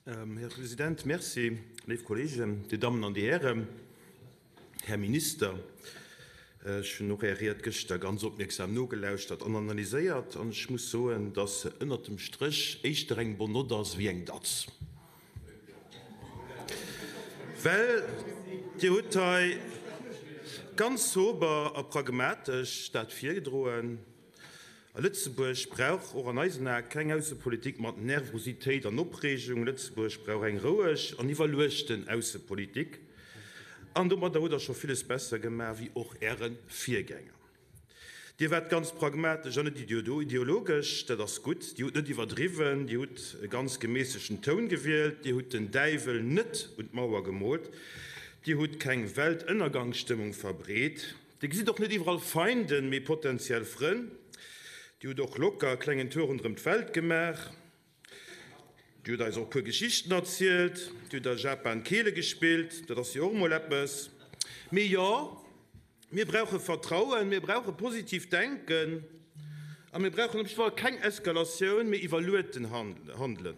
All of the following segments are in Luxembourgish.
Här President, merci. Léif Kolleegen, Dir Dammen an Dir Hären, Här Minister, ech hunn och Är Ried gëschter ganz opmierksam nogelauschtert an analyséiert an ech muss soen, dass se ënnert dem Stréch éischter eng Bonne note ass wéi eng Datz. Well Dir hutt hei ganz sober a pragmatesch dat virgedroen. A Lëtzebuerg brauch och an eisen Ae keng Aussepolitik mat Nervositéit an Opreegung. Lëtzebuerg brauch eng roueg an iwwerluechten Aussepolitik. An domadder hutt Der scho villes besser gemaach wéi och Äre Virgänger. Dir waart ganz pragmatesch an net ideologesch, dat ass gutt. Dir hutt net iwwerdriwwen, Dir hutt e ganz gemässegten Toun gewielt, Dir hutt den Däiwel net un d'Mauer gemoolt, Dir hutt keng Weltënnergangsstëmmung verbreet. Dir gesitt och net iwwerall Feinden, mee potentiell Frënn. Dir hutt och locker e klengen Tour ronderëm d'Welt gemaach. Dir hutt eis och e puer Geschichten erzielt. Dir hutt a Japan Keele gespillt, dat ass jo och emol eppes. Mee jo, mir brauche Vertrauen, mir brauche positivt Denken a mir brauchen op jidde Fall keng Eskalatioun, mee iwwerluechten Handelen.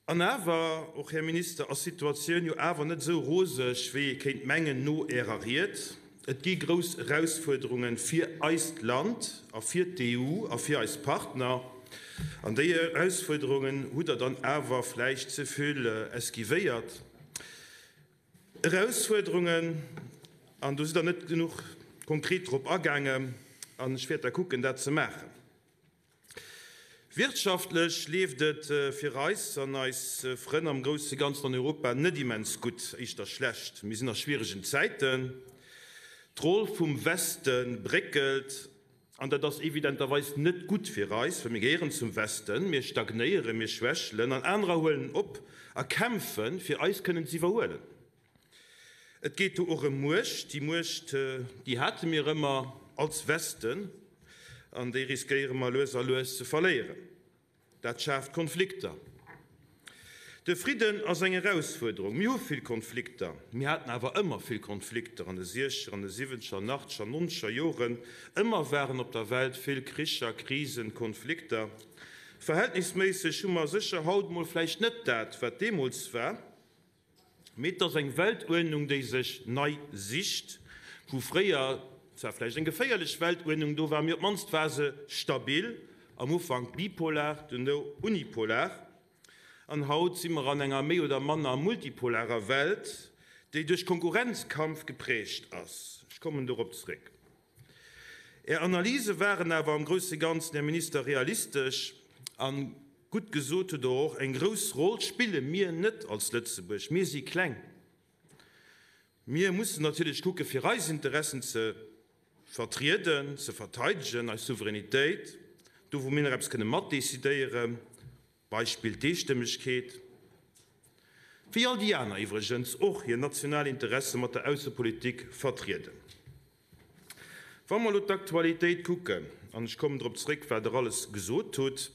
An awer, och Här Minister, ass d'Situatioun jo awer net esou roseg, wéi ee kéint mengen no Ärer Ried. Et gi grouss Erausfuerderunge fir eist Land a fir d'EU a fir eis Partner. An déi Erausfuerderungen hutt Der dann awer vläicht ze vill esquivéiert. Erausfuerderungen, an do sidd Der net genuch konkret drop agaangen, an ech wäert da kucken, dat ze maachen. Wirtschaftlech leeft et fir eis an eis Frënn am grousse Ganzen an Europa net immens gutt, éischter schlecht. Mir sinn a schwieregen Zäiten. D'Roll vum Weste bréckelt an dat ass evidenterweis net gutt fir eis, well mir gehéieren zum Westen. Mir stagnéieren, mir schwächelen an anerer huelen op a kämpfen, fir eis kënnen ze iwwerhuelen. Et geet do och ëm Muecht. Déi Muecht, déi hate mir ëmmer als Westen an déi riskéiere mer lues a lues ze verléieren. Dat schaaft Konflikter. De Fridden ass eng Erausfuerderung. Mir hu vill Konflikter. Mir haten awer ëmmer vill Konflikter an de Siechzeger, an de Siwwenzeger, an Achteger, Nonzeger Joren. Ëmmer waren op der Welt vill Kricher, Krisen, Konflikter. Verhältnisméisseg hu mer sécher haut mol vläicht net dat, wat deemools war. Mee et ass eng Weltuerdnung, déi sech nei sicht, wou fréier zwar vläicht eng geféierlech Weltuerdnung do war, mee op d'mannst war se stabil, am Ufank bipolar, duerno unipolar, an haut si mer an enger méi oder manner multipolarer Welt, déi duerch Konkurrenzkampf geprägt ass. Ech kommen dorop zréck. Är Analyse waren awer am grousse Ganzen, Här Minister, realistesch an gutt gesot hutt Der och, eng grouss Roll spille mir net als Lëtzebuerg. Mir si kleng. Mir mussen natierlech kucke fir eis Interessen ze vertrieden, ze verteidegen, eis Souveränitéit, do wou mir nach eppes kënne matdecidéieren. Beispill d'Eestëmmegkeet, wéi all déi aner iwwregens och, hir national Interesse mat der Aussepolitik vertrieden. Wa mer elo d'Aktualitéit kucken, an ech kommen drop zréck, wat Der alles gesot hutt,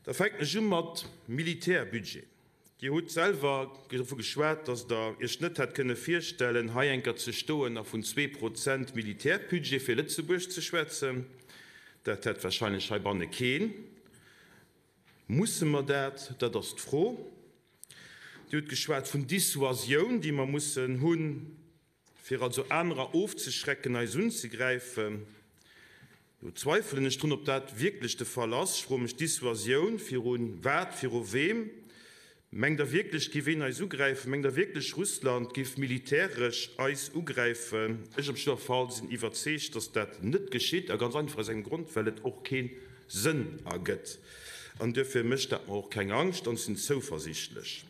da fänken ech u mat Militärbudget. Dir hutt selwer dovu geschwat, dass Der Iech net hätt kënne virstellen, hei enker ze stoen a vun 2 Prozent Militärbudget fir Lëtzebuerg ze schwätzen. Dat hätt wahrscheinlech heibanne keen. Musse mer dat? Dat ass d'Fro. Dir hutt geschwat vun Dissuasioun, déi mer mussen hunn, fir also anerer ofzeschrecken, eis unzegräifen. Do zweifelen ech drun, ob dat wierklech de Fall ass. Ech froe mech, Dissuasioun viru wat, viru weem? Mengt Der wierklech, et géif een eis ugräifen? Mengt Der wierklech, Russland géif militäresch eis ugräifen? Ech op jidder Fall sinn iwwerzeegt, datt dat net geschitt, a ganz einfach aus engem Grond, well et och kee Sënn ergëtt. An duerfir mécht dat mer och keng Angscht an ech sinn zouversiichtlech.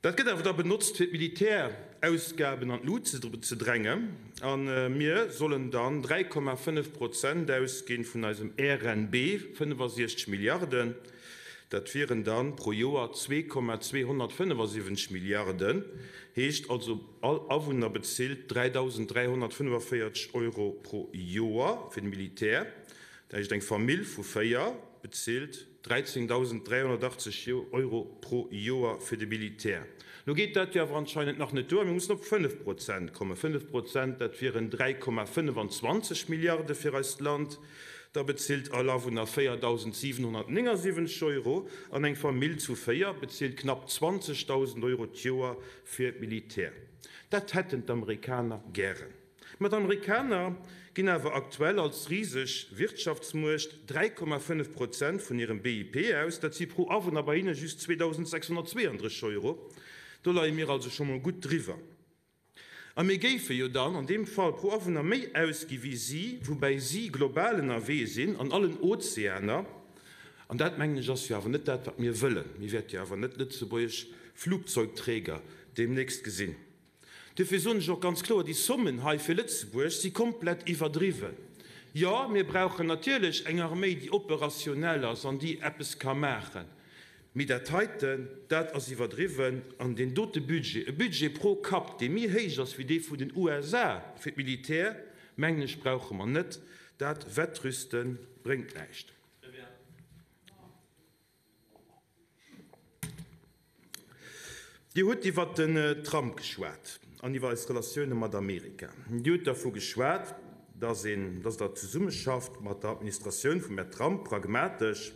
Dat gëtt awer da benotzt, fir d'Militärausgaben an d'Lut ze drängen. A mir sollen dann 3,5 Prozent ausginn vun eisem RNB, 65 Milliarden. Dat wieren dann pro Joer 2,275 Milliarden. Heescht also, all Awunner bezilt 3.345 Euro pro Joer fir de Militär. Dat heescht, eng Famill vu 4 bezilt 13.380 Euro pro Joer fir de Militär. Lo geet dat jo awer anscheinend nach net duer, mir mussen op 5 Prozent kommen. 5 Prozent, dat wieren 3,25 Milliarde fir eist Land. Da bezilt all Awunner 4.779 Euro an eng Famill zu 4 bezilt knapp 20.000 Euro d'Joer fir d'Militär. Dat hätten d'Amerikaner gären. Ma d'Amerikaner ginn awer aktuell als riseg Wirtschaftsmuecht 3,5 Prozent vun hirem BIP aus. Dat si pro Awunner bei hinne just 2.632 Euro. Do leie mir also scho mol gutt driwwer. A mir géife jo dann an deem Fall pro Awunner méi ausgi wéi si, woubäi si global ënnerwee sinn an allen Ozeaner. An dat, mengen ech, ass jo awer net dat, wat mir wëllen. Mir wäerte jo awer net lëtzebuergesch Flugzeugträger deemnächst gesinn. Duerfir soen ech och ganz kloer, déi Sommen hei fir Lëtzebuerg si komplett iwwerdriwwen. Jo, mir brauchen natierlech eng Arméi, déi operationell ass an déi eppes ka maachen. Mee dat heiten, dat ass iwwerdriwwen. An deen dote Budget, e Budget pro Kapp, dee méi héich ass wéi dee vun den USA fir d'Militär, mengen ech, brauche mer net. Dat Wettrüste bréngt näischt. Dir hutt iwwert den Trump geschwat an iwwer eis Relatioune mat Amerika. Dir hutt dervu geschwat, dass een, dass Der zesummeschafft mat der Administratioun vum Här Trump, pragmatesch,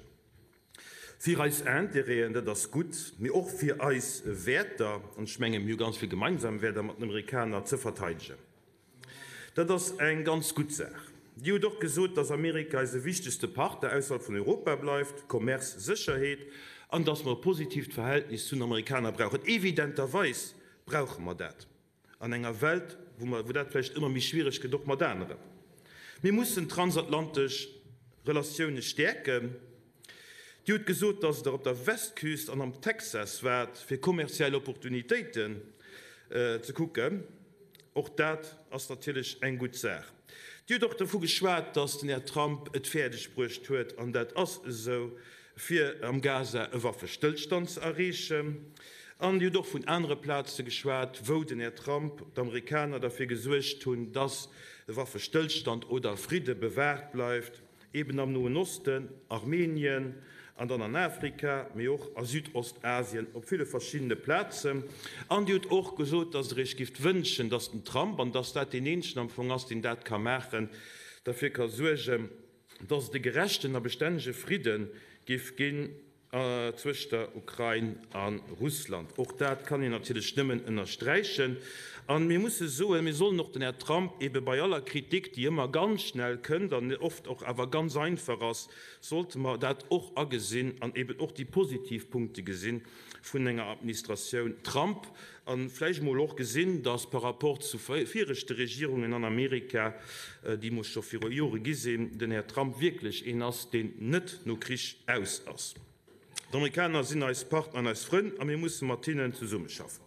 fir eis Intérêten, dat ass gutt, mee och fir eis Wäerter, an ech menge mir hu ganz vill gemeinsam Wäerter mat den Amerikaner, ze verteidegen. Dat ass eng ganz gutt Saach. Dir hutt och gesot, dass Amerika eise wichtegste Partner ausserhalb vun Europa bleift, Commerce, Sécherheet, an dass mer e positiivt Verhältnis zu den Amerikaner brauchen. Evidenterweis brauche mer dat an enger Welt, wou mer, wou dat vläicht ëmmer méi schwiereg gëtt, och mat aneren. Mir mussen d'transatlantesch Relatioune stäerken. Dir hutt gesot, dass Der op der Westküst an am Texas waart, fir kommerziell Opportunitéiten ze kucken. Och dat ass natierlech eng gutt Saach. Dir hutt och dervu geschwat, dass den Här Trump et fäerdeg bruecht huet, an dat ass esou, fir am Gaza e Waffestëllstand ze erreechen. An Dir hutt och vun anere Plaze geschwat, wou den Här Trump, d'Amerikaner derfir gesuergt hunn, dass e Waffestëllstand oder Fridde bewaart bleift. Eben am Noen Osten, Armenien an dann an Afrika, mee och a Südostasien op ville verschiddene Plazen. An Dir hutt och gesot, dass Der Iech gifft wënschen, dass den Trump, an dass dat deen eenzegen am Fong ass, deen dat ka maachen, derfir ka suergen, dass et e gerechten a bestännege Fridde giff ginn. Zwëscht der Ukrain a Russland. Och dat kann een natierlech nëmmen ënnersträichen. A mir musse soen, mir sollen och den Här Trump ebe bei aller Kritik, déi ëmmer ganz schnell kënnt an oft och awer ganz einfach ass, sollte mer dat och agesinn an eben och déi positiv Punkte gesinn vun enger Administratioun Trump a vläicht emol och gesinn, datt par rapport zu viregte Regierungen an Amerika, déi emol scho viru Jore gi sinn, den Här Trump wierklech een ass, deen net no Krich aus ass. D'Amerikaner sinn eis Partner an eis Frënn a mir musse mat hinnen zesummeschaffen.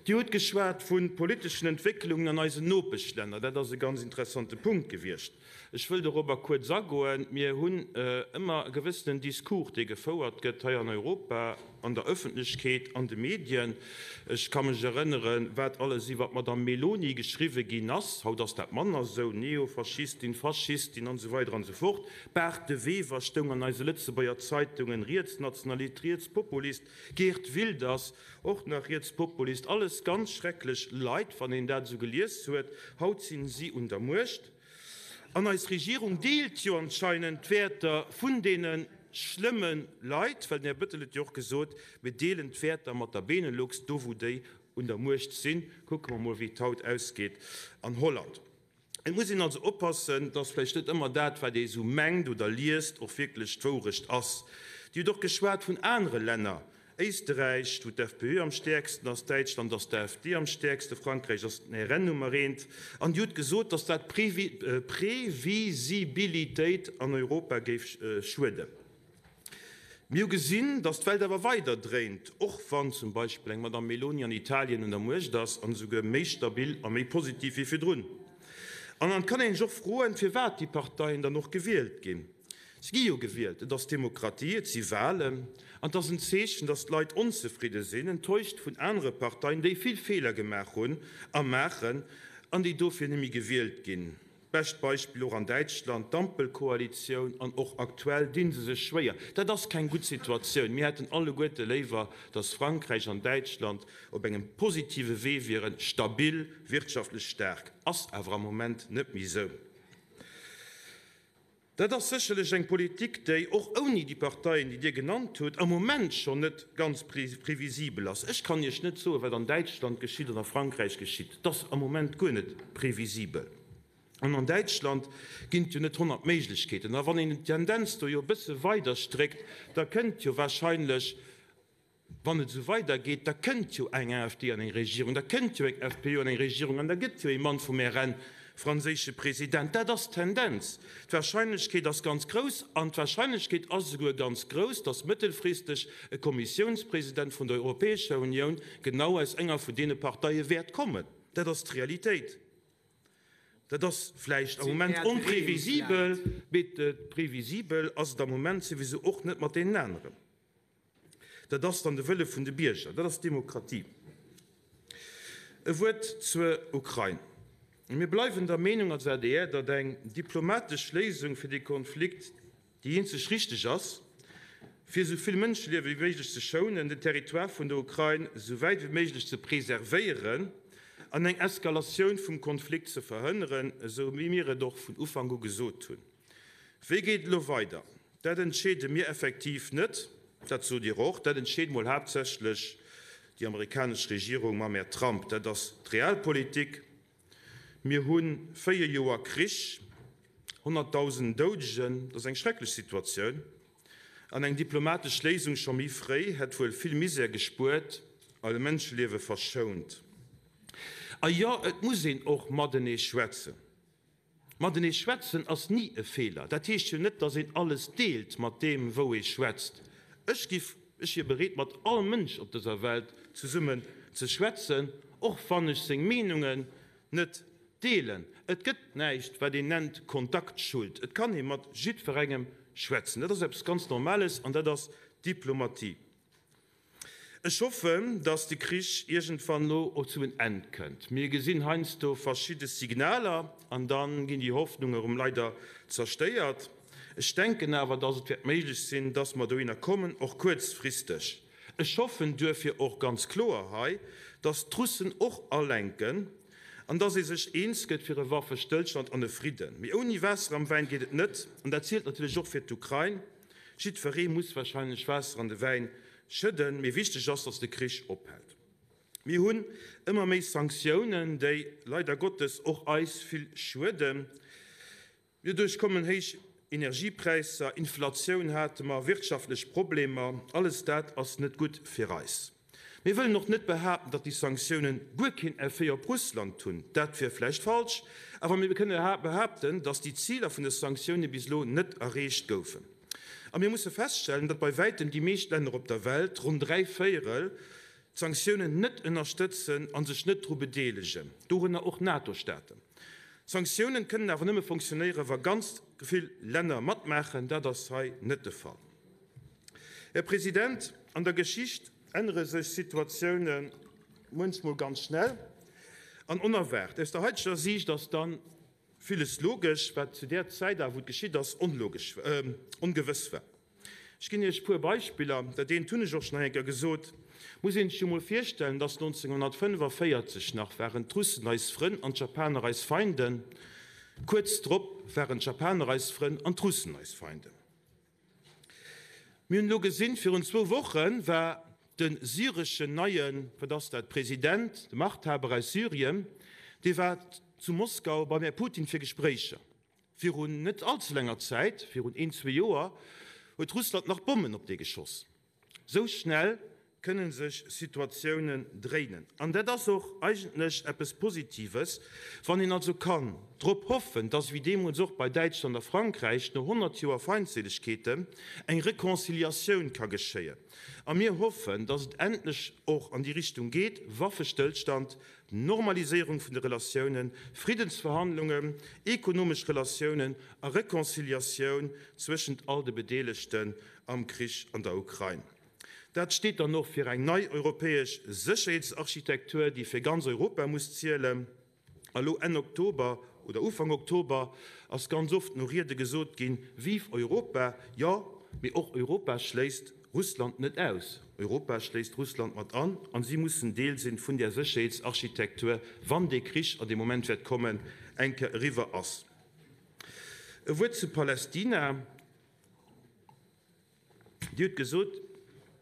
Dir hutt geschwat vu politeschen Entwécklungen an eisen Nopeschlänner. Dat ass e ganz interessante Punkt gewiescht. Ech wëll dorobber kuerz agoen. Mir hunn ëmmer e gewëssenen Discours, dee gefouert gëtt hei an Europa, an der Öffentlechkeet, an de Medien. Ech ka mech erënneren, wat alles iwwer d'Madame Meloni geschriwwe ginn ass. Haut ass dat manner esou, Neofaschistin, Faschistin an esou weider an esou fort. Bart De Wever stoung an eise Lëtzebuerger Zeitungen, Rietsnationalist, Rietspopulist. Geert Wilders, och nach Rietspopulist. Alles ganz schrecklech Leit, wann een dat esou gelies huet. Haut sinn si un der Muecht. An eis Regierung deelt jo anscheinend d'Wäerter vun deene schlëmme Leit, well den Här Bettel huet jo och gesot, mir deelen d'Wäerter mat der Benelux, do wou déi un der Muecht sinn. Kucke mer mol, wéi et haut ausgeet an Holland. Et muss een also oppassen, dass vläicht net ëmmer dat, wat ee sou mengt oder liest, och wierklech d'Wourecht ass. Dir hutt och geschwat vun anere Länner, Éisterräich, wou d'FPÖ am stäerksten ass, Däitschland ass d'AfD am stäerksten, Frankräich ass den RN Nummer eent. An Dir hutt gesot, dass dat d'Previsibilitéit an Europa géif schueden. Mir hu gesinn, dass d'Welt awer weider dréint, och wann zum Beispill eng Madame Meloni an Italien un der Muecht ass an esouguer méi stabil a méi positiv wéi virdrun. An et kann een sech och froen, firwat déi Parteien dann och gewielt ginn. Se gi jo gewielt, et ass Demokratie, et si Wahlen an et ass en Zeechen, datt d'Leit onzefridde sinn, enttäuscht vun anere Parteien, déi vill Feeler gemaach hunn a maachen an déi dofir net méi gewielt ginn. Bescht Beispill och an Däitschland, d'Ampelkoalitioun an och aktuell di se sech schwéier. Dat ass keng gutt Situatioun. Mir hätten alleguerte léiwer, datt Frankräich an Däitschland op engem positive Wee wieren, stabil, wirtschaftlech staark. Ass awer am Moment net méi esou. Dat ass sécherlech eng Politik, déi och ouni déi Parteien, déi Dir genannt hutt, am Moment schonn net ganz previsibel ass. Ech kann Iech net soen, wat an Däitschland geschitt an a Frankräich geschitt. Et ass am Moment guer net previsibel. An an Däitschland ginn et jo net 100 Méiglechkeeten. A wann een d'Tendenz do jo e bësse weider stréckt, da kënnt jo wahrscheinlech, Wann et esou weidergeet, da kënnt jo eng AfD an eng Regierung, da kënnt jo eng FPÖ an eng Regierung an da gëtt jo ee Mann vum RN franséische President. Dat ass d'Tendenz. D'Wahrscheinlechkeet ass ganz grouss an d'Wahrscheinlechkeet ass esouguer ganz grouss, datt mëttelfristeg e Kommissiounspresident vun der Europäescher Unioun genau aus enger vun deene Parteie wäert kommen. Dat ass d'Realitéit. Dat ass vläicht am Moment onprevisibel, mee previsibel ass et am Moment souwisou och net mat deenen aneren. Dat ass dann de Wëlle vun de Bierger. Dat ass Demokratie. E Wuert zur Ukrain. Mir bleiwen der Meenung als adr, datt eng diplomatesch Léisung fir dee Konflikt déi eenzeg richteg ass, fir esou vill Mënscheliewe wéi méiglech ze schounen, den Territoire vun der Ukrain esou wäit wéi méiglech ze preservéieren an eng Eskalatioun vum Konflikt ze verhënneren, esou wéi mir et och vun Ufank u gesot hunn. Wéi geet et elo weider? Dat entscheede mir effektiv net, dat sot Dir och. Dat entscheet mol haaptsächlech déi amerikanesch Regierung mam Här Trump. Dat ass d'Realpolitik. Mir hu 4 Joer Krich, 100.000 Doudegen, dat ass eng schrecklech Situatioun. An eng diplomatesch Léisung scho méi fréi hätt wuel vill Misär gespuert a Mënscheliewe verschount. A jo, et muss een och matenee schwätzen. Matenee schwätzen ass ni e Feeler. Dat heescht jo net, datt een alles deelt mat deem, wou ee schwätzt. Ech giff, ech wier bereet, mat all Mënsch op dëser Welt zesummen ze schwätzen, och wann ech seng Meenungen net deelen. Et gëtt näischt, wat een nennt Kontaktschuld. Et kann ee mat jiddwerengem schwätzen. Dat ass eppes ganz Normales an dat ass Diplomatie. Ech hoffen, dass de Krich iergendwann elo och zu en Enn kënnt. Mir gesinn heiansdo verschidde Signaler an da ginn déi Hoffnunge erëm leider zerstéiert. Ech denken awer, dass et wäert méiglech sinn, dass mer dohinner kommen, och kuerzfristeg. Ech hoffen duerfir och ganz kloer hei, dass d'Russen och alenken an dass ee sech eens gëtt fir e Waffestëllstand an e Fridden. Mee ouni Waasser am Wäin geet et net an dat zielt natierlech och fir d'Ukrain. Jiddweree muss wahrscheinlech Waasser an de Wäin schëdden, mee wichteg ass, datt de Krich ophält. Mir hunn ëmmer méi Sanktiounen, déi leider Gottes och eis vill schueden. Doduerch kommen héich Energiepräisser, Inflatioun hate mer, wirtschaftlech Problemer. Alles dat ass net gutt fir eis. Mir wëllen och net behaapten, datt déi Sanktiounen guer keen Effet op Russland hunn. Dat wier vläicht falsch, awer mir kënne behaapten, datt déi Ziler vun de Sanktioune bis elo net erreecht goufen. A mir musse feststellen, datt bei wäitem déi meescht Länner op der Welt, ronn dräivéierel, d'Sanktiounen net ënnerstëtzen a sech net dru bedeelegen, dorënner och NATO-Staaten. Sanktiounen kënnen awer nëmme fonctionnéieren, wa ganz vill Länner matmaachen. Dat ass hei net de Fall. Här President, an der Geschicht ännere sech Situatioune muenchmol ganz schnell an onerwaart. Aus der haiteger Siicht ass da villes logesch, wat zu där Zäit awer, wou et geschitt ass, onlogesch, ongewëss war. Ech ginn Iech e puer Beispiller. Dat eent hunn ech och schonn eng Kéier gesot. Muss een sech jo mol virstellen, dass 1945 nach waren d'Russen eis Frënn an d'Japaner eis Feinden. Kuerz drop waren d'Japaner eis Frënn an d'Russen eis Feinden. Mir hunn elo gesinn, virun zwou Woche war de syreschen neien, wat ass dat, President, de Machthaber aus Syrien, dee war zu Moskau beim Här Putin fir Gespréicher. Virun net allze laanger Zäit, virun een, zwee Joer, huet Russland nach Bommen op dee geschoss. Sou schnell kënne sech Situatiounen dréinen. An dat ass och eigentlech eppes Positives, wann een also kann drop hoffen, dass, wéi deemools och bei Däitschland a Frankräich no 100 Joer Feindseligkeeten, eng Reconciliatioun ka geschéien. A mir hoffen, dass et endlech och an déi Richtung geet, Waffestëllstand, Normaliséierung vun de Relatiounen, Friddensverhandlungen, ekonomesch Relatiounen a Reconciliatioun zwëschent all de Bedeelegten am Krich an der Ukrain. Dat steet dann och fir eng nei europäesch Sécherheetsarchitektur, déi fir ganz Europa muss zielen. A lo Enn Oktober oder Ufank Oktober ass ganz oft no Riede gesot ginn, Vive Europa! Jo, mee och Europa schléisst Russland net aus. Europa schléisst Russland mat an, an si mussen Deel sinn vun där Sécherheetsarchitektur, wann dee Krich, an dee Moment wäert kommen, eng Kéier eriwwer ass. E Wuert zu Palästina. Dir hutt gesot,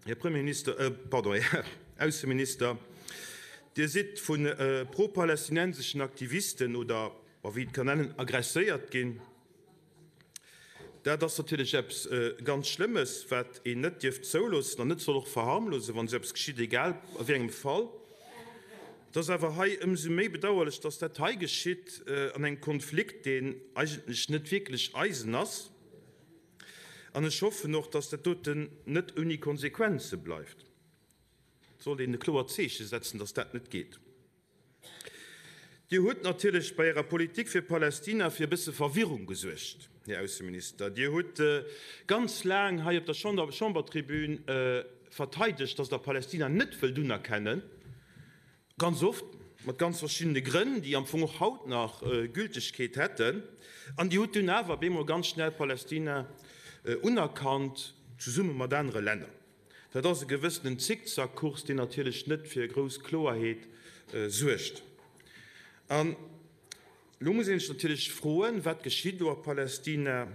Här Premierminister, pardon, Här Ausseminister, Dir sidd vu pro-palästinenseschen Aktivisten oder, wéi een et kann nennen, agresséiert ginn. Dat ass natierlech eppes ganz Schlëmmes, wat een net dierf zouloossen an net soll och verharmlosen, wann esou eppes geschitt, egal a wéi engem Fall. Et ass awer hei ëmsou méi bedauerlech, dass dat hei geschitt an engem Konflikt, deen eigentlech net wierklech eisen ass. An ech hoffen och, dass dat doten net ouni Konsequenze bleift. Et sollt een e kloert Zeeche setzen, dass dat net geet. Dir hutt natierlech bei Ärer Politik fir Palästina fir e bësse Verwirrung gesuergt, Här Ausseminister. Dir hutt ganz laang hei op der Chambertribün verteidegt, dass Der Palästina net wëllt unerkennen, ganz oft mat ganz verschiddene Grënn, déi am Fong och haut nach Gültegkeet hätten. An Dir hutt dunn awer bemol ganz schnell Palästina unerkannt, zesumme mat anere Länner. Dat ass e gewëssenen Zickzackkurs, deen natierlech net fir grouss Kloerheet suergt. An elo muss ee sech natierlech froen, Wat geschitt elo a Palästina?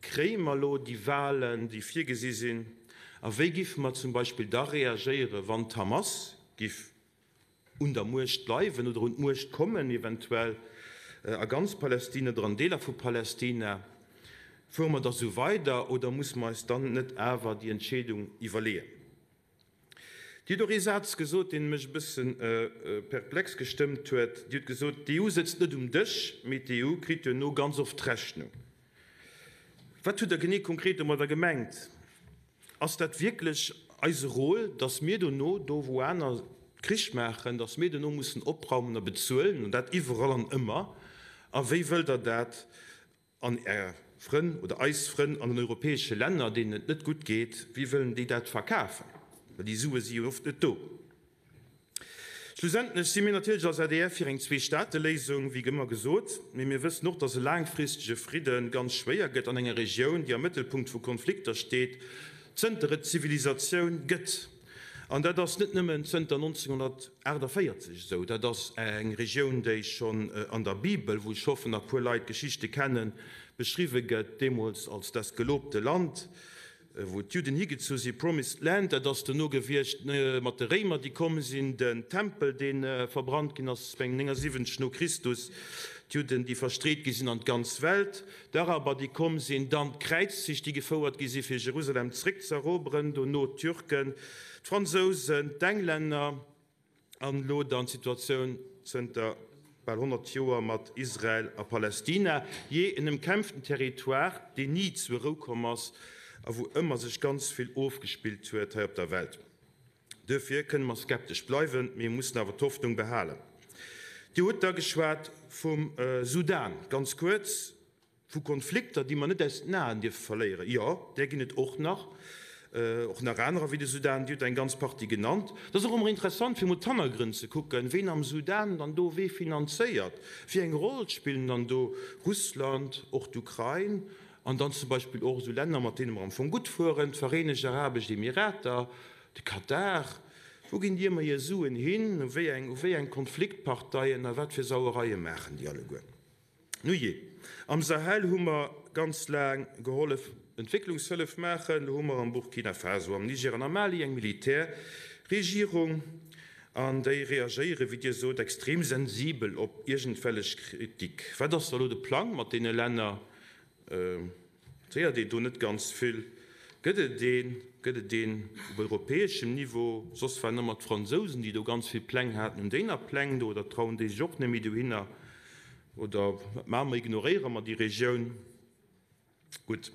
Kréie mer elo déi Wahlen, déi virgesi sinn? A wéi giffe mer zum Beispill da reagéieren, wann d'Hamas giff un der Muecht bleiwen oder un d'Muecht kommen, eventuell a ganz Palästina oder an Deeler vu Palästina? Fuere mer da sou weider oder musse mer eis dann net awer déi Entscheedung iwwerleeën? Dir hutt och ee Saz gesot, dee mech e bësse perplex gestëmmt huet. Dir hutt gesot, d'EU sëtzt net um Dësch, mee d'EU kritt duerno ganz oft d'Rechnung. Wat hutt Der genee konkret domadder gemengt? Ass dat wierklech eise Rôle, dass mir dono, do wou aner Krich maachen, dass mir dono mussen opraumen a bezuelen, an dat iwwerall an ëmmer? A wéi wëllt Der dat an Är Frënn oder eis Frënn an den europäesche Länner, deenen et net gutt geet, wéi wëllen déi dat verkafen? Well déi Sue si jo oft net do. Schlussendlech si mir natierlech als adr fir eng Zweestaateléisung, wéi gëmmer gesot, mee mir wëssen och, datt e laangfristege Fridde ganz schwéier gëtt an enger Regioun, déi am Mëttelpunkt vu Konflikter steet, zënter et Zivilisatioun gëtt. An dat ass net nëmmen zënter 1948 esou, dat ass eng Regioun, déi schonn an der Bibel, wou ech hoffen, nach puer Leit d'Geschichte kennen, beschriwwe gëtt, deemools als das gelobte Land. Wou d'Judden higezu si, Promised Land, dat ass dono gewiescht mat de Réimer, déi komm sinn, den Tempel, dee verbrannt ginn ass, mengen 79 no Christus, d'Judden, déi verstreet gi sinn an d'ganz Welt, d'Araber, déi komm sinn, dann d'Kräizzich, déi gefouert gi si fir Jerusalem zréckz'eroberen, dono d'Türken, d'Fransousen, d'Englänner. An elo dann d'Situatioun zënter bal 100 Joer mat Israel a Palästina, jee en ëmkämpften Territoire, deen ni zur Rou komm ass a wou ëmmer sech ganz vill ofgespillt huet hei op der Welt. Duerfir kënne mer skeptesch bleiwen, mee mir mussen awer d'Hoffnung behalen. Dir hutt da geschwat vum Sudan. Ganz kuerz, Vu Konflikter, déi mer net aus den Aen dierfe verléieren. Jo, där ginn et och nach, och nach anerer wéi de Sudan. Dir hutt eng ganz Partie genannt. Et ass och ëmmer interessant, fir emol d'Hannergrënn ze kucken, ween am Sudan dann do wee finanzéiert, wéi eng Roll spillen dann do Russland, och d'Ukrain an dann zum Beispill och esou Länner, mat deene mer am Fong gutt fueren, d'Vereenegt Arabesch Emirater, de Katar. Wou ginn déi ëmmer hir Suen hin, u wéi eng, u wéi eng Konfliktparteien a wat fir Sauereie maachen déi alleguer? Nujee, am Sahel hu mer ganz laang gehollef Entwécklungshëllef maachen. Elo hu mer am Burkina Faso, am Niger an am Mali eng Militärregierung an déi reagéieren, wéi Dir sot, extrem sensibel op iergendwellech Kritik. Wat ass da elo de Plang mat deene Länner? Et héiert een do net ganz vill. Gëtt et een? Gëtt et een op europäeschem Niveau? Soss waren ëmmer d'Fransousen, déi do ganz vill Pläng haten. Hunn déi nach Pläng do oder trauen déi sech och net méi dohinner? Oder wat maache mer? Ignoréiere mer déi Regioun? Gutt.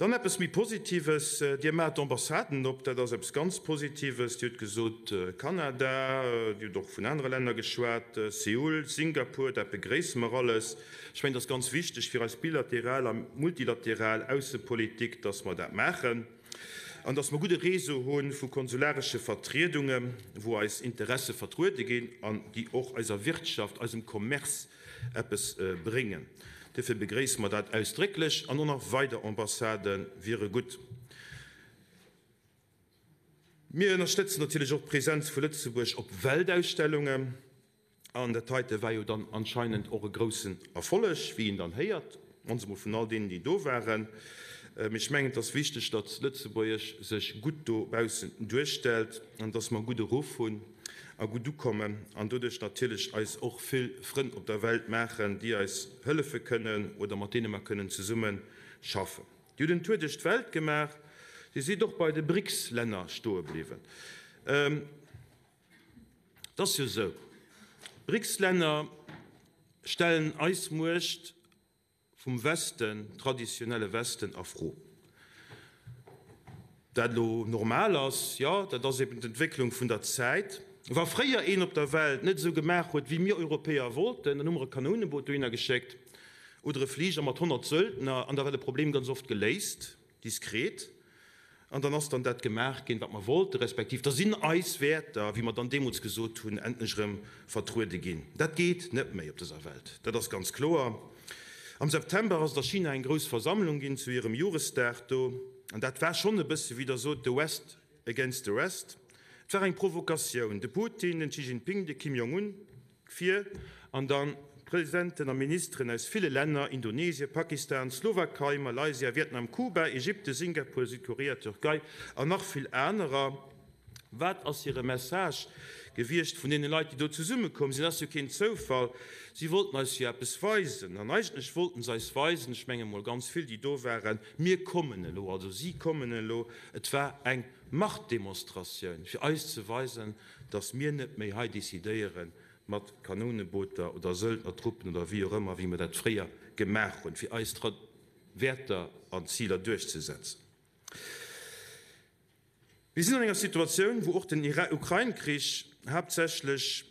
Dann eppes méi Positives, Dir maacht d'Ambassaden op, dat ass eppes ganz Positives. Dir hutt gesot Kanada, Dir hutt och vun anere Länner geschwat, Seoul, Singapur, dat begréisse mer alles. Ech mengen, et ass ganz wichteg fir eis bilateral a multilateral Aussepolitik, dass mer dat maachen an dass mer e gudde Réseau hu vu konsularesche Vertriedungen, wou eis Interesse vertruede ginn an déi och eiser Wirtschaft, eisem Commerce eppes bréngen. Duerfir begréisse mer dat ausdrécklech an och nach weider Ambassade wiere gutt. Mir ënnerstëtzen natierlech och d'Presenz vu Lëtzebuerg op Weltausstellungen. An dat heite war jo dann anscheinend och e groussen Erfolleg, wéi een dann héiert. Mannst emol vun all deenen, déi do waren. Mee ech mengen, et ass wichteg, datt Lëtzebuerg sech gutt dobaussen duerstellt an datt mer e gudde Ruff hunn a gutt ukommen an doduerch natierlech eis och vill Frënn op der Welt maachen, déi eis hëllefe kënnen oder mat deene mer kënnen zesumme schaffen. Dir hutt en Tour duerch d'Welt gemaach. Dir sidd och bei de BRICS-Länner stoe bliwwen. Et ass jo esou, d'BRICS-Länner stellen eis Muecht vum Westen, traditionelle Westen, a Fro. Dat elo normal ass, jo, dat ass eben d'Entwécklung vun der Zäit. Wa fréier een op der Welt net esou gemaach huet, wéi mir Europäer wollten, dann hu mer e Kanouneboot dohinner geschéckt oder e Fliger mat 100 Söldner an da war de Problem ganz oft geléist. Diskret. An dann ass dann dat gemaach ginn, wat mer wollten, respektiv da sinn eis Wäerter, wéi mer dann deemools gesot hunn, endlech erëm vertruede ginn. Dat geet net méi op dëser Welt, dat ass ganz kloer. Am September ass et a China eng grouss Versammlung ginn zu hirem Joresdag do. An dat war schonn e bësse wéi Der sot, the West against the rest. Et war eng Provokatioun. De Putin, den Xi Jinping, de Kim Jong-un, Fir an dann Presidenten a Ministeren aus ville Länner, Indonesien, Pakistan, Slowakei, Malaysia, Vietnam, Kuba, Ägypten, Singapur, Südkorea, Türkei an nach vill anerer. Wat ass hire Message gewiescht vun deene Leit, déi do zesummekomm sinn? Ass jo keen Zoufall. Si wollten eis jo eppes weisen. An eigentlech wollten se eis weisen, ech menge mol ganz vill, déi do waren, Mir kommen elo, also si kommen elo. Et war eng Machtdemonstratioun, fir eis ze weisen, dass mir net méi hei decidéiere mat Kanounebooter oder Söldnertruppen oder wéi och ëmmer, wéi mer dat fréier gemaach hunn, fir eis Wäerter an Ziler duerchzesetzen. Mir sinn an enger Situatioun, wou och den Ukrain-Krich haaptsächlech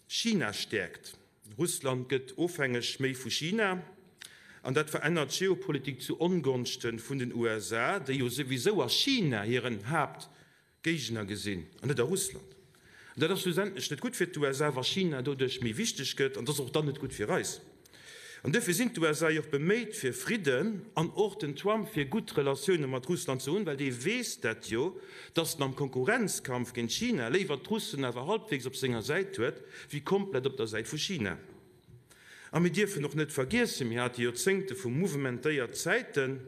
China stäerkt. Russland gëtt ofhängeg méi vu China an dat verännert d'Geopolitik zu Ongonschte vun den USA, déi jo souwisou a China hiren Haapt Géigner gesinn an net a Russland. An dat ass schlussendlech net gutt fir d'USA, wa China doduerch méi wichteg gëtt, an dat ass och dann net gutt fir eis. An duerfir sinn d'USA jo och beméit fir Fridden an och den Trump fir gutt Relatioune mat Russland ze hunn, well dee weess dat jo, datt en am Konkurrenzkampf géint China léiwer d'Russen awer halbwegs op senger Säit huet, wéi komplett op der Säit vu China. A mir dierfen och net vergiessen, mir hate Joerzéngte vu mouvementéiert Zäiten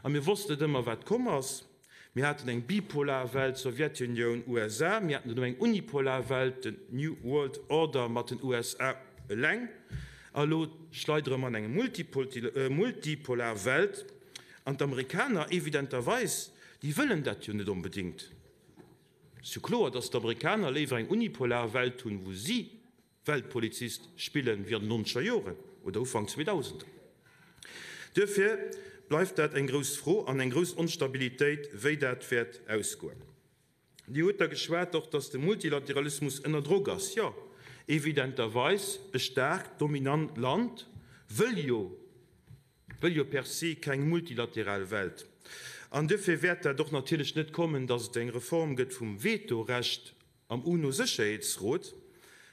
a mir wossten net ëmmer wat komm ass. Mir haten eng bipolar Welt, Sowjetunioun, USA. Mir haten duerno eng unipolar Welt, den New World Order mat den USA eleng. A elo schleidere mer an eng multipolar Welt. An d'Amerikaner, evidenterweis, déi wëllen dat jo net onbedéngt. Et ass jo kloer, datt d'Amerikaner léiwer eng unipolar Welt hunn, wou si Weltpolizist spillen wéi an den nonzeger Joren oder Ufank Zweedausender. Duerfir bleift dat eng grouss Fro an eng grouss Onstabilitéit, wéi dat wäert ausgoen. Dir hutt da geschwat och, dass de Multilateralismus ënner Drock ass. Jo, evidenterweis, e staarkt, dominant Land wëll jo, wëll jo per se keng multilateral Welt. An duerfir wäert dat och natierlech net kommen, dass et eng Reform gëtt vum Vetorecht Am UNO-Sécherheetsrot,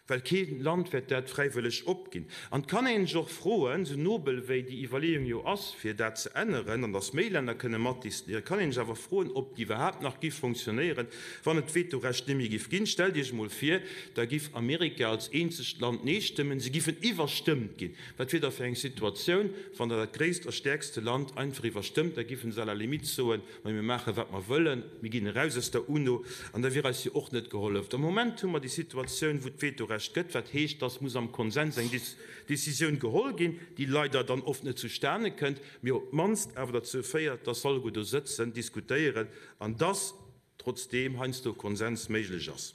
well kee Land wäert dat fräiwëlleg opginn. An et kann een sech och froen, esou nobel wéi déi Iwwerleeung jo ass, fir dat ze änneren an datt méi Länner kënne matdécidéieren, kann een sech awer froen, ob déi iwwerhaapt nach giff fonctionnéieren, wann et d'Vetorecht net méi giff ginn. Stellt Iech emol vir, da giff Amerika als eenzegt Land Nee stëmmen, se giffen iwwerstëmmt ginn. Wat wier da fir eng Situatioun, wann der dat gréisst a stäerkste Land einfach iwwerstëmmt? Da giffen se à la limite soen, Mä mir maachen, wat mer wëllen, mir ginn eraus aus der UNO, an da wier eis jo och net gehollef. Am Moment hu mer déi Situatioun, wou d'Vetorecht gëtt, wat heescht, dass muss am Konsens eng Décisioun geholl ginn, déi leider dann oft net zustane kënnt, mee op d'mannst awer derzou féiert, dass alleguer do sëtzen, diskutéieren an dass trotzdeem heiansdo Konsens méiglech ass.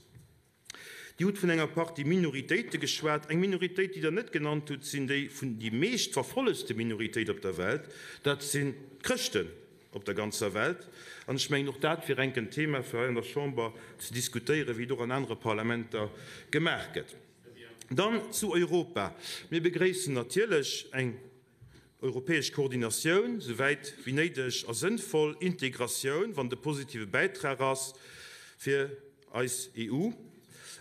Dir hutt vun enger Partie Minoritéite geschwat. Eng Minoritéit, déi Der net genannt hutt, sinn déi vun déi meescht verfollegste Minoritéit op der Welt, dat sinn d'Chrëschten op der ganzer Welt. An ech mengen, och dat wier enk en Thema, fir hei an der Chamber ze diskutéieren, wéi et och an anere Parlamenter gemaach gëtt. Dann zu Europa. Mir begréissen natierlech eng Europäesch Koordinatioun, souwäit wéi néideg a sënnvoll, Integratioun, wann et e positive Bäitrag ass fir eis EU.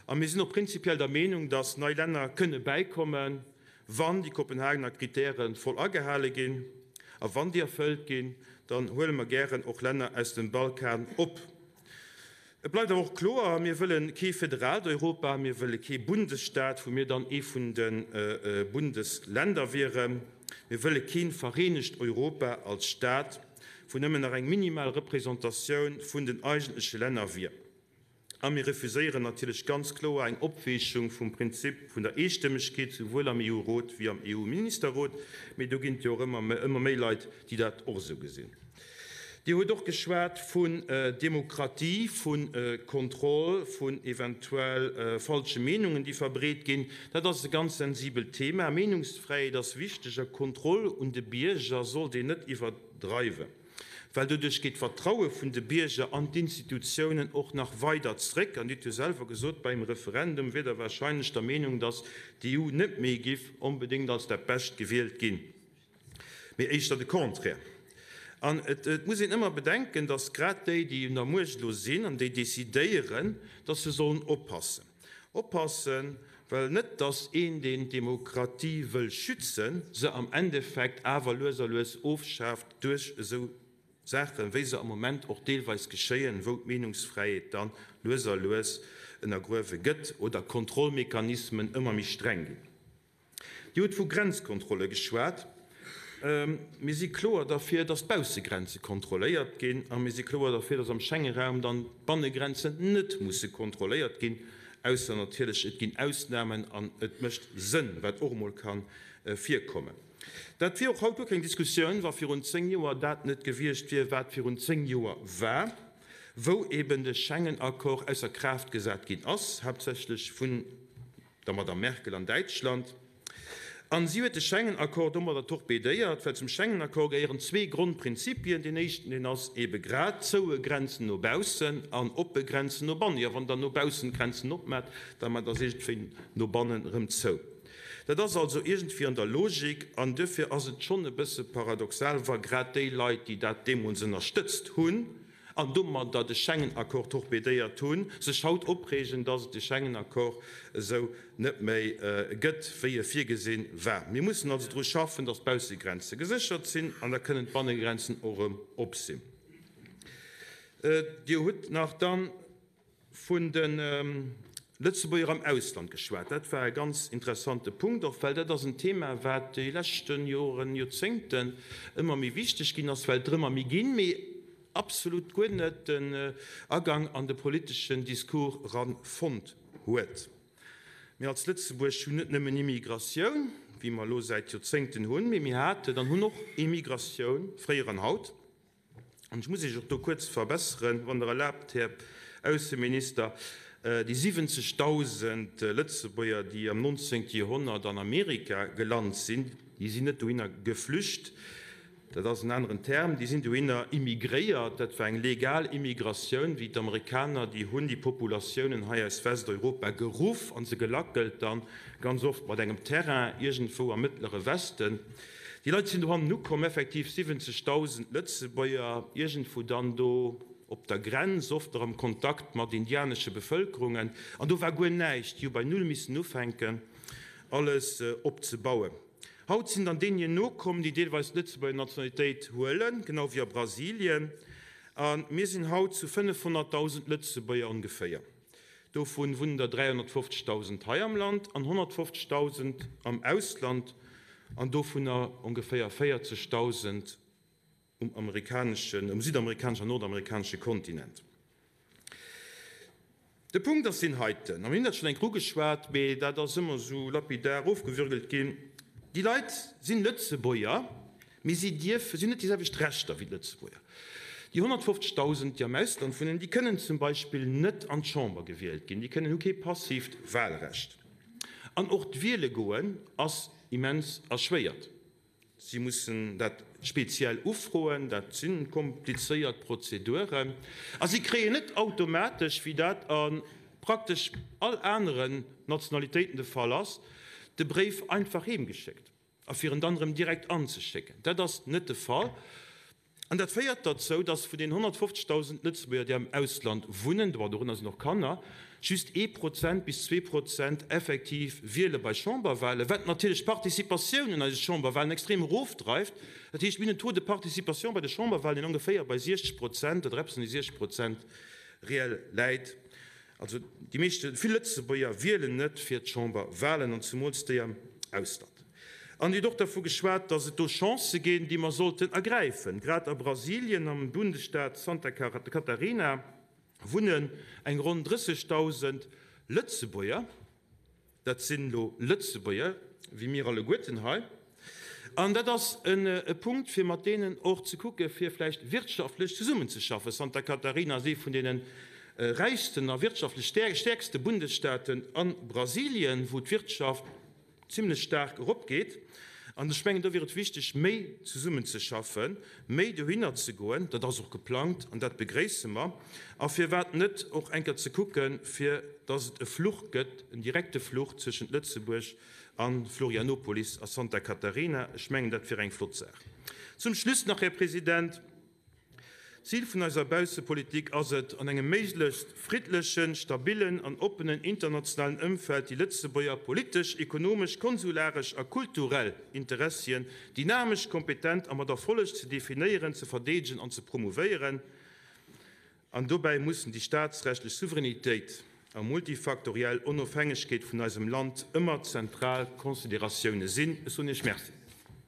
A mir sinn och prinzipiell der Meenung, datt nei Länner kënne bäikommen, wann déi Kopenhagener Kritäre voll agehale ginn. A wann déi erfëllt ginn, dann huele mer gären och Länner aus dem Balkan op. Et bleift awer och kloer, Mir wëlle kee federaalt Europa, mir wëlle kee Bundesstaat, wou mir dann ee vun de Bundesländer wieren. Mir wëlle keen vereenegt Europa als Staat, wou nëmmen nach eng minimal Représentatioun vun den eigentleche Länner wier. A mir refuséieren natierlech ganz kloer eng Opweechung vum Prinzip vun der Eestëmmegkeet, souwuel am EU-Rot wéi am EU-Ministerrot. Mee do ginn et jo och ëmmer, ëmmer méi Leit, déi dat och esou gesinn. Dir hutt och geschwat vun Demokratie, vu Kontroll, vun eventuell falsche Meenungen, déi verbreet ginn. Dat ass e ganz sensibelt Thema. Meenungsfräiheet ass wichteg a Kontroll un de Bierger sollt een net iwwerdreiwen, well doduerch geet d'Vertraue vun de Bierger an d'Institutiounen och nach weider zréck. An Dir hutt jo selwer gesot, bei engem Referendum wier Der warscheinlech der Meenung, datt d'EU net méi giff onbedéngt als dat Bescht gewielt ginn. Mee éischter de Contraire. An et muss een ëmmer bedenken, datt grad déi, déi un der Muecht elo sinn an déi decidéieren, datt se sollen oppassen. Oppassen, well net datt een, deen d'Demokratie wëll schützen, se am Endeffekt awer lues a lues ofschaaft duerch esou Saachen, wéi se am Moment och deelweis geschéien, wou d'Meenungsfräiheet dann lues a lues ënnergruewe gëtt oder Kontrollmechanismen ëmmer méi streng ginn. Dir hutt vu Grenzkontrolle geschwat. Mir si kloer derfir, datt d'Baussegrenze kontrolléiert ginn a mir si kloer derfir, datt am Schengenraum dann d'Bannegrenzen net musse kontrolléiert ginn, ausser natierlech et ginn Ausnamen an et mécht Sënn, wat och emol ka virkommen. Dat wier och haut guer keng Diskussioun, wa virun 10 Joer dat net gewiescht wier, wat virun 10 Joer war, wou eben de Schengen-Accord ausser Kraaft gesat ginn ass, haaptsächlech vun der Madame Merkel an Däitschland. An si huet de Schengen-Accord domadder torpedéiert, well zum Schengen-Accord gehéieren zwee Grondprinzipien. Deen éischten, deen ass eebe grad zoue Grenzen no baussen an oppe Grenzen no bannen. Jo, wann Der no baussen d'Grenzen opmaacht, da maacht Der se iergendwéi no bannen erëm zou. Dat ass also iergendwéi an der Logik. An duerfir ass et schonn e bësse paradoxal, wa grad déi Leit, déi dat deemools ënnerstëtzt hunn, an domadder de Schengen-Accord torpedéiert hunn, sech haut opreegen, dass et de Schengen-Accord esou net méi gëtt, wéi e virgesinn war. Mir mussen also dru schaffen, dass d'Baussegrenze geséchert sinn, an da kënnen d'Bannegrenzen och erëm op sinn. Dir hutt nach dann. Vun de Lëtzebuerger am Ausland geschwat. Dat war e ganz interessante Punkt och, well dat ass en Thema, wat déi leschten Joren, Joerzéngten ëmmer méi wichteg ginn ass, well et der ëmmer méi ginn, mee absolut guer net den Agang an de politeschen Discours eran fonnt huet. Mir als Lëtzebuerg hunn net nëmmen Immigratioun, wéi mer elo säit Joerzéngten hunn, mee mir haten an hunn och Emigratioun, fréier an haut. An ech muss Iech och do kuerz verbesseren, wann Der erlaabt, Här Ausseminister, Déi 70.000 Lëtzebuerger, déi am 19. Joerhonnert an Amerika gelant sinn, déi sinn net dohinner geflücht, dat ass en aneren Term, déi sinn dohinner immigréiert. Dat war eng legal Immigratioun, wéi d'Amerikaner, déi hunn déi Populatiounen hei aus Westeuropa geruff a se gelackelt dann ganz oft mat engem Terrain iergendwou am Mëttlere Westen. Déi Leit sinn dohannen ukomm, effektiv 70.000 Lëtzebuerger, iergendwou dann do op der Grenz, oft nach am Kontakt mat indianesche Bevëlkerungen, an do war guer näischt, déi hu bei Null missen ufänken, alles opzebauen. Haut sinn dann deenigen nokomm, déi deelweis d'Lëtzebuerger Nationalitéit huelen, genau wéi a Brasilien, a mir sinn haut zu 500.000 Lëtzebuerger ongeféier. Dovun wunnen der 350.000 hei am Land an 150.000 am Ausland, an dovunner ongeféier 40.000 um amerikaneschen, um südamerikaneschen an nordamerikanesche Kontinent. De Punkt ass deen heiten, a mir hunn dat schonn eng Kéier ugeschwat, mee dat ass ëmmer esou lapidar ofgewürgelt ginn, Déi Leit sinn Lëtzebuerger, Mee si dierfen, si hunn net déi selwecht Rechter wéi d'Lëtzebuerger. Déi 150.000, déi am Ausland wunnen, déi kënnen zum Beispill net an d'Chamber gewielt ginn, déi kënnen, hu kee passiivt Wahlrecht. An och d'Wiele goen ass immens erschwéiert. Si mussen dat speziell ufroen, dat si komplizéiert Prozeduren. A si kréien net automatesch, wéi dat a praktesch all aneren Nationalitéiten de Fall ass, de Bréif einfach heemgeschéckt. A fir en dann erëm direkt anzeschécken. Dat ass net de Fall. An dat féiert derzou, dass vun den 150.000 Lëtzebuerger, déi am Ausland wunnen, dorënner sinn och Kanner, just ee Prozent bis 2% effektiv wiele bei Chamberwahlen, wat natierlech d'Participatioun un eise Chamberwahlen extrem erofdreift. Dat heescht, mir hunn en Taux de participation bei de Chamberwahlen, deen ongeféier bei 60 Prozent oder eppes ëm déi 60 Prozent reell läit. Also déi meeschten, vill Lëtzebuerger wielen net fir d'Chamberwahlen an zumools déi am Ausland. An Dir hutt och dervu geschwat, dass et do Chancë ginn, déi mer sollten ergräifen. Grad a Brasilien, am Bundesstaat Santa Catarina, wunnen eng ronn 30.000 Lëtzebuerger. Dat sinn elo Lëtzebuerger, wéi mir alleguerten hei. An dat ass e Punkt, fir mat deenen och ze kucke fir vläicht wirtschaftlech zesummenzeschaffen. Santa Catarina ass ee vun deene räichsten a wirtschaftlech stäerkste Bundesstaaten a Brasilien, wou d'Wirtschaft zimlech staark eropgeet. An ech mengen, do wier et wichteg, méi zesummenzeschaffen, méi dohinner ze goen. Dat ass och geplangt an dat begréisse mer. A firwat net och eng Kéier ze kucken, fir dass et e Fluch gëtt, en direkte Fluch zwëschent Lëtzebuerg a Florianopolis a Santa Catarina. Ech mengen, dat wier eng flott Saach. Zum Schluss nach, Här President, D'Zil vun eiser Baussepolitik ass et, an engem méiglechst friddlechen, stabillen an oppenen internationalen Ëmfeld déi Lëtzebuerger politesch, ekonomesch, konsularesch a kulturell Interessien dynamesch, kompetent a mat Erfolleg ze definéieren, ze verdeedegen an ze promouvéieren. An dobäi mussen déi staatsrechtlech Souveränitéit a multifaktoriell Onofhängegkeet vun eisem Land ëmmer zentral Consideratioune sinn. Ech soen Iech Merci.